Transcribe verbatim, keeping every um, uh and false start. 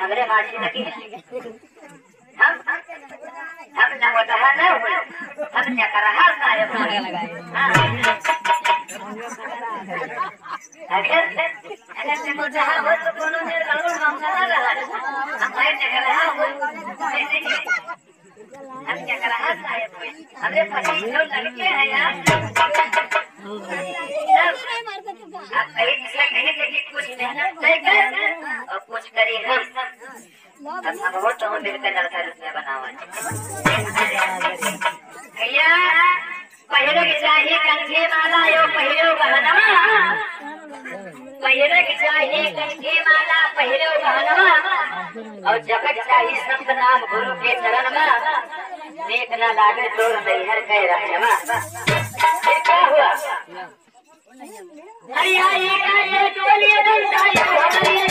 हमरे माँ जी लगी। हम, हम नवटहा न होई, हम चकरहा साहेब होई। हाँ। अगर, अगर नवटहा होई तो कोनो मेर गड़बड़ मामला न रहा। हम भाई चकरहा होई। हम चकरहा साहेब होई। हमरे पति जो लड़के हैं यार। अब कहीं से कहीं से कि कुछ मेहनत नहीं कर और कुछ करी हम। अब हम हो तो हम मिलकर लड़का लुटिया बनावा। भैया, पहिरे के चाही कंठी माला, यो पहिरो गहनवा। पहिरे के चाही कंठी माला, पहिरो गहनवा। और जपक चाही संत नाम गुरु के चरण में। नीक ना लागे तोर नैहर के रहनवा। फिर क्या हुआ? अरे यार, ये क्या, ये टोली एकदम सारी हमारी